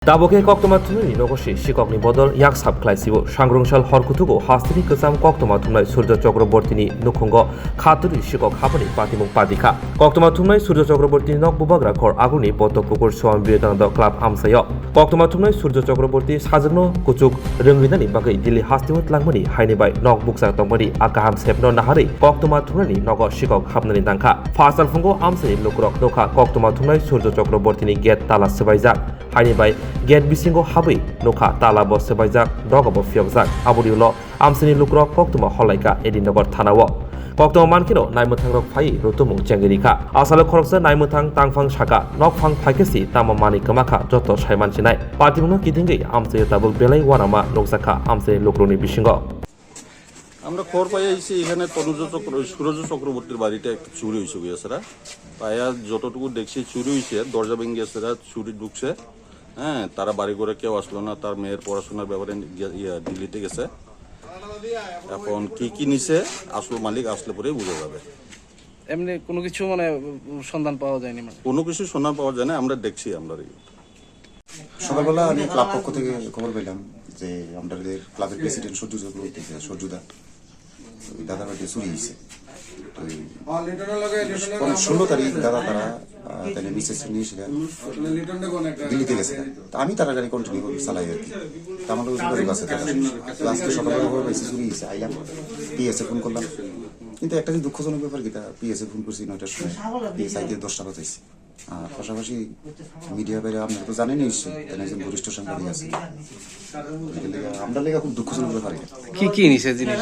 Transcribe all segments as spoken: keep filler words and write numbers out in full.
Tabuk khe koktwma thumnaini nogo se sikokni bodol yak sap khlai sio. Sangrungsal hor kuthugo hasteni kwcham koktwma thumnai Surjo Chakrabortini nukhungo khaturi sikok habani patimung patikha. Koktwma thumnai Surjo Chakrabortini nok bubagra khor aguni Potopukur Swami Vivekananda Club amchaio. Koktwma thumnai Surjo Chakraborti sajwkno kuchuk rwngrinani bagwi Delhi hasteo tlangmani haini bai nok bukchak tongmani a kaham sepno naharwi koktwma thumnaini nogo sikok habnani nangkha. Phasalphungo amchaini lukurok nukha koktwma thumnai Surjo Chakrabortini gate tala swbaijak. Haini bai gate bisingo habwi nukha tala bo swbaijak, doga bo phiyokjak. Aboni ulo amchaini lukurok koktwma holaikha Edinagar thanao. Koktwma mankheno naimwthangrok phaiwi rutumung chengwi rikha. Asalo khoroksa naimwthang tangphang saka, nokphang phaikhe si tamo manwi kwmakha joto saimansinai. Patimungno kitingwi amchaio tabuk belai uanama nukjakha amchaini lukurokni bisingo. আমরা খবর পাই আইছি এখানে তনুজ চক্র, সুরজ চক্রবর্তীর বাড়িতে একটা চুরি হয়েছে, বুঝেছে না? পায়া যতটুকু দেখছি চুরি হয়েছে, দরজা ভেঙে গেছে, চুরি ঢুকছে। হ্যাঁ, তারা বাড়ি ঘরে কেউ আসলো না, তার মেয়ের পড়াশোনার ব্যাপারে গে-, ইয়ে, দিল্লিতে গেছে। এখন কি কি নিছে, আসল মালিক আসলে পরেই বোঝা যাবে। এমনি কোনো কিছু মানে, উম, সন্ধান পাওয়া যায়নি মানে? কোনো কিছু সন্ধান পাওয়া যায় না, আমরা দেখছি আমরা। সকালবেলা আমি ক্লাব পক্ষ থেকে খবর পেলাম যে আমাদের ক্লাবের প্রেসিডেন্ট সূর্য চক্রবর্তী, সূর্যদা, ওই দাদার বাড়িতে চুরি হয়েছে। তো ওই পনেরো, ষোলো তারিখ দাদা তারা, আহ, তাহলে মিসেস নিয়ে সেটা দিল্লিতে গেছে। তো আমি তারা গাড়ি কন্টিনিউ চালাই আর কি। তো আমার লোক যোগাযোগ আছে তারা। তো আজকে সকালবেলা খবর পাইছি চুরি হয়েছে, আইলাম, পিএসএ ফোন করলাম। কিন্তু একটা জিনিস দুঃখজনক ব্যাপার কি, তা পিএসএ ফোন করছি নয়টার সময়, পিএসআই দিয়ে দশটা বাজাইছে। আর পাশাপাশি মিডিয়া বাইরে আপনারা তো জানেনই নিশ্চয়ই, তাহলে একজন বরিষ্ঠ সাংবাদিক আছে। এটার লেগে, আমরা লেগে খুব দুঃখজনক ব্যাপার এটা। কি কি নিছে জিনিস?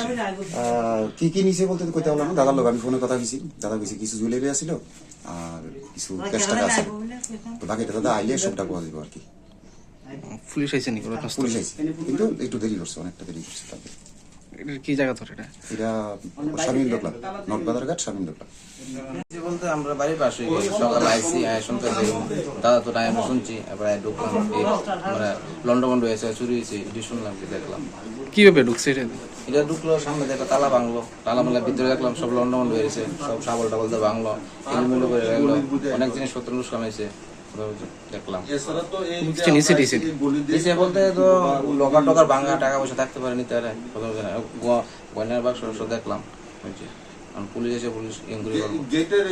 আহ, কি কি নিছে বলতে তো কইতে পারলাম না, দাদার লোক আমি ফোনে কথা হয়েছি, দাদা কইছে কিছু জুয়েলারি আছিল আর কিছু ক্যাশ টাকা আছে। তো বাকিটা দাদা আইলে সবটা পাওয়া যাবে আর কি। পুলিশ আইছে নি ঘটনাস্থলে? পুলিশ আইছে, কিন্তু একটু দেরি করছে, অনেকটা দেরি করছে তাদের। এটা কি জায়গা ধরে এটা? এটা স্বামীন্দ্র ক্লাব, নর্থ বাজারঘাট স্বামীন্দ্র ক্লাব। যে বলতে আমরা বাড়ির পাশে গিয়ে সকালে আইছি, আয় শুনতে পাই, দাদা তো টাইমে শুনছি, এবার আয় ঢুকলাম, এই মানে লন্ডভন্ড হয়েছে, চুরি হয়েছে, এটি শুনলাম, কি দেখলাম। কিভাবে ঢুকছে এটা? এটা ঢুকলো, সামনে দিয়ে একটা তালা ভাঙলো, তালা ভাঙলে ভিতরে দেখলাম সব লন্ডভন্ড হয়ে গেছে, সব শাবল টাবল দিয়ে ভাঙলো, এলোমেলো করে রাখলো, অনেক জিনিসপত্র লোকসান হয়েছে। দেখলাম। এছাড়া তো এই তুমি যে কিছু নিচে আমরা দিয়েছে? এই গলি দিয়ে নিচে বলতে তো লকার টকার ভাঙা, টাকা পয়সা থাকতে পারে নিতে পারে, বোঝা যায় না। গ-, গয়নার বাক্স সব দেখলাম, ওই যে। এখন পুলিশ এসে পুলিশ ইনকোয়ারি করবো। গেটের